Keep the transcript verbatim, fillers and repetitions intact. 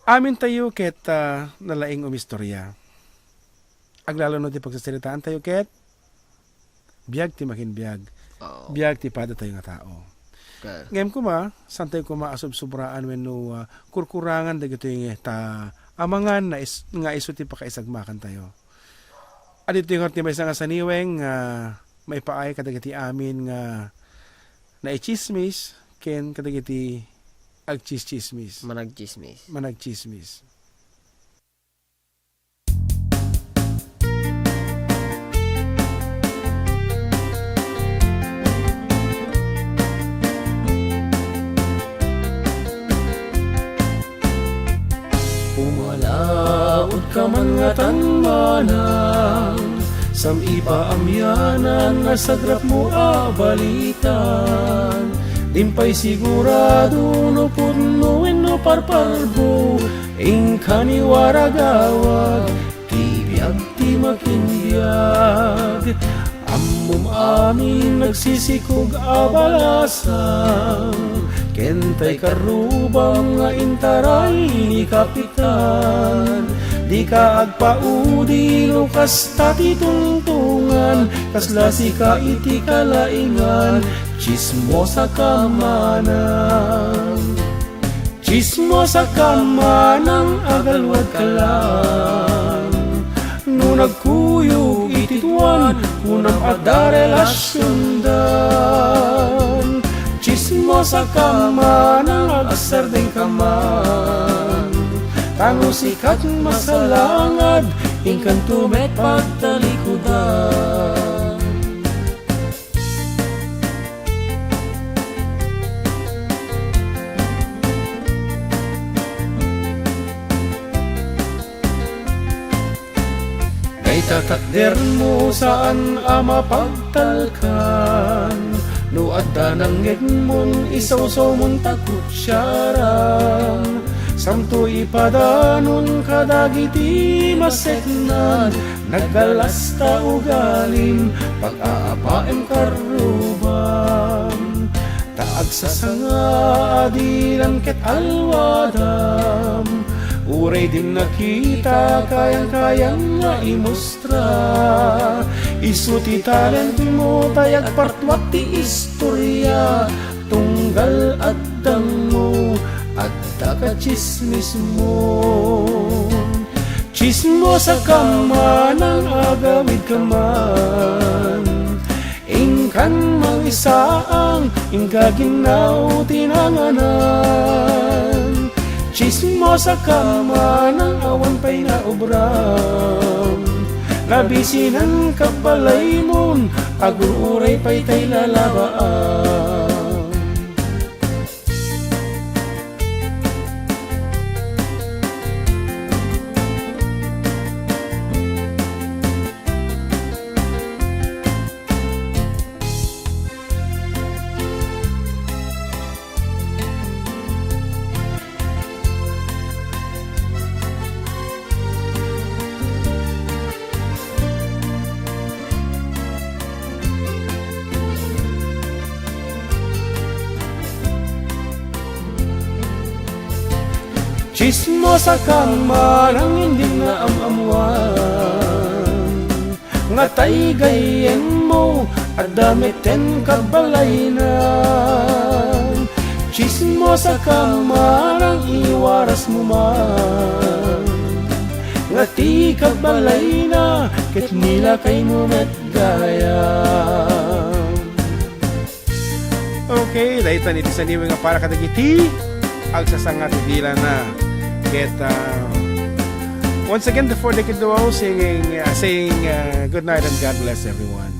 Amintayo ket, ah, nalaing umistoria. Aglalo no ti pagsasaritaantayo ket biag ti makinbiag. Oo. Biag ti padatayo nga tao. Okay. Ngem koma, santayo koma a subsubraan wenno, ah, kurkurangan dagitoy nga ta amangan na is-, nga isu ti pakaisagmakantayo. Aditoy ngarud ti maysa nga saniweng nga maipaay kadagiti amin nga naichismis ken kadagiti agchischismis. Managchismis. Managchismis. Pumalaod ka man ngatan manang, sam-i pa amianan a sagrapmo a balitan. Dim pay sigurado no pudno wenno parparbo, inka ni waragawag, ti biag ti makinbiag. Ammom amin nagsisikog a balasang, ken tay karrubam nga intaray ni Kapitan. Dika agpaudi no kasta ti tungtungan, kasla sika iti kalaingan, chismosa ka manang. Chismosa ka manang, agalwad ka lang. No nagkuyog iti tuan, kunam adda relasiondan. Chismosa ka manang, agsardeng ka man. Ta no sikat masalangad, inkanto met pagtalikudan. Dayta takdermo saan a mapagtalkan. No adda nangngegmon, isawsawmon ta kutsiaram. Samto ipadanon kadagiti maseknan, naggalasta ugalim, pag-aapaem karrubam. Ta agsasanga a dilam ket alwadam, uray din nakita, kayang-kayam nga imustra. Isu ti talentmo, tay agpartuak ti istoria, tunggal addangmo, adda ka chismismo. Chismosa ka manang, agawid ka man. Inkan mangisaang, inka ginnaw ti nanganan. Chismosa ka manang, awan pay naobram. Nabisinan ka balaymon, agur-uray pay tay lalabaan. Chismosa ka manang, indim naam-ammoan nga tay gayyemmo adda metten kabalaynan. Chismosa ka manang, iwarasmo man nga ti kabalayna ket nilakaymo met gayam. Okay, daytan iti saniweng nga para kadagiti agsasanga ti dilana. Ket, ah, once again, the four decade duo singing, ah, saying, ah, good night and God bless everyone.